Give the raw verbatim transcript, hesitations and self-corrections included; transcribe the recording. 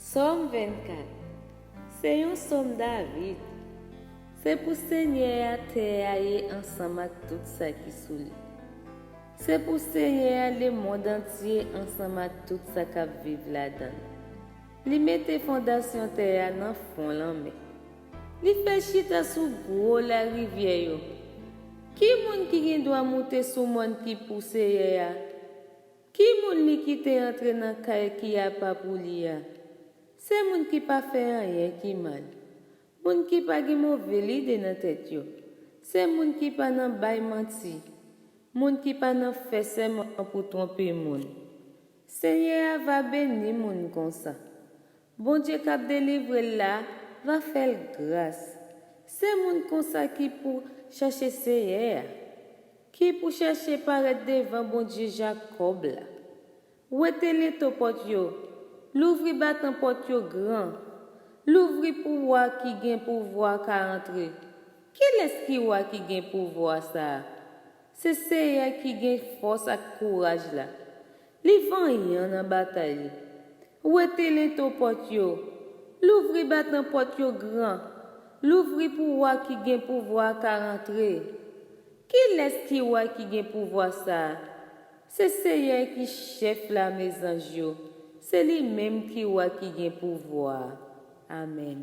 Sòm vennkat. Se yon sòm David. Se pou Senyè a tè a ye ansanm ak tout sa ki sou li. Se pou Senyè a lemonn antye ansanm ak tout sa k ap viv ladan l. Li mete fondasyon tè a nan fon lanmè. Li fè l chita sou gwo larivyè yo. Ki moun ki gen dwa moute sou mòn ki pou Senyè a? Ki moun li kite antre nan kay ki apa pou li a? Se moun ki pa fè anyen ki mal, moun ki pa gen move lide nan tèt yo, se moun ki pa nan bay manti, moun ki pa nan fè sèman pou twonpe moun. Senyè a va beni moun konsa. Bondye k ap delivre l la va fè l gras. Se moun konsa ki pou chache Senyè a, ki pou chache parèt devan Bondye Jakòb la. Wete lento pòt yo, louvri batan pòt yo gran, louvri pou wa ki gen pouvwa ka antre. Kilès ki wa ki gen pouvwa sa a? Se Senyè ki gen fòs ak kouraj la. Li vanyan nan batay li. Wete lento pòt yo, louvri batan pòt yo gran, louvri pou wa ki gen pouvwa ka rantre. Kilès ki wa ki gen pouvwa sa a? Se Senyè ki chèf lame zanj yo, se li menm ki wa ki gen pouvwa a. Amèn.